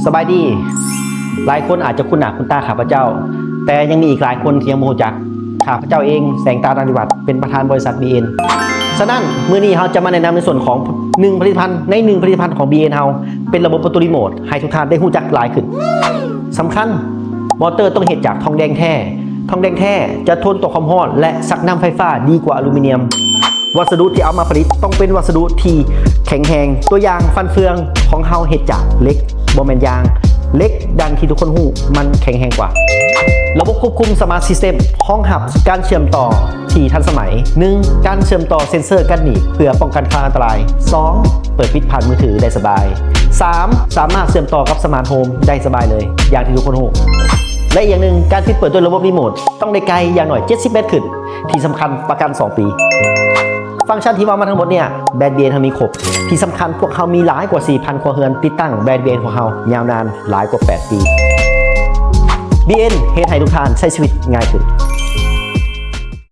ສະບາຍດີ. ຫຼາຍຄົນອາດຈະຄຸ້ນໜ້າຄຸ້ນຕາຂ້າພະເຈົ້າ, ແຕ່ຍັງມີອີກຫຼາຍຄົນທີ່ຍັງບໍ່ຮູ້ຈັກ. ຂ້າພະເຈົ້າເອງ ແສງຕາ ນາລິວັດ ເປັນປະທານບໍລິສັດ ບີເອັນ. ສະນັ້ນ, ມື້ນີ້ເຮົາຈະມາແນະນຳໃນສ່ວນຂອງໜຶ່ງຜະລິດຕະພັນ ໃນໜຶ່ງຜະລິດຕະພັນຂອງ ບີເອັນ ເຮົາ ເປັນລະບົບປະຕູຣີໂມດ ໃຫ້ທຸກທ່ານໄດ້ຮູ້ຈັກຫຼາຍຂຶ້ນ. ສຳຄັນ, ມອເຕີຕ້ອງເຮັດຈາກທອງແດງແທ້. ທອງແດງແທ້ຈະທົນຕໍ່ຄວາມຮ້ອນ ແລະ ຊັກນ້ຳໄຟຟ້າດີກວ່າອາລູມີນຽມ. ວັດສະດຸທີ່ເອົາມາຜະລິດຕ້ອງເປັນວັດສະດຸທີ່ແຂງແຮງ. ຕົວຢ່າງ, ຟັນເຟືອງຂອງເຮົາເຮັດຈາກເຫຼັກ, ບໍ່ແມ່ນຢາງ. ເຫຼັກ, ດັ່ງທີ່ທຸກຄົນຮູ້, ມັນແຂງແຮງກວ່າ. ລະບົບຄວບຄຸມ Smart System ຮອງຮັບການເຊື່ອມຕໍ່ທີ່ທັນສະໄໝ. ໜຶ່ງ, ການເຊື່ອມຕໍ່ເຊັນເຊີກັນໜີບ ເພື່ອປ້ອງກັນຄວາມອັນຕະລາຍ. ສອງ, ເປີດປິດຜ່ານມືຖືໄດ້ສະບາຍ. ສາມ, ສາມາດເຊື່ອມຕໍ່ກັບສະມາດໂຮມໄດ້ສະບາຍເລີຍ, ຢ່າງທີ່ທຸກຄົນຮູ້. ແລະ ອີກຢ່າງໜຶ່ງ, ການປິດເປີດດ້ວຍລະບົບຣີໂມດຕ້ອງໄດ້ໄກຢ່າງໜ້ອຍເຈັດສິບແມັດຂຶ້ນ. ທີ່ສຳຄັນ, ປະກັນສອງປີ. ຟັງຊັນທີ່ເວົ້າມາທັງໝົດເນີ້ຍ, ແບຣນ ບີເອັນ ເຮົາມີຄົບ. ທີ່ສຳຄັນ, ພວກເຮົາມີຫຼາຍກວ່າສີ່ພັນຄົວເຮືອນຕິດຕັ້ງແບຣນ ບີເອັນ ຂອງເຮົາຍາວນານຫຼາຍກວ່າແປດປີ. ບີເອັນ ເຮັດໃຫ້ທຸກທ່ານໃຊ້ຊີວິດງ່າຍຂຶ້ນ.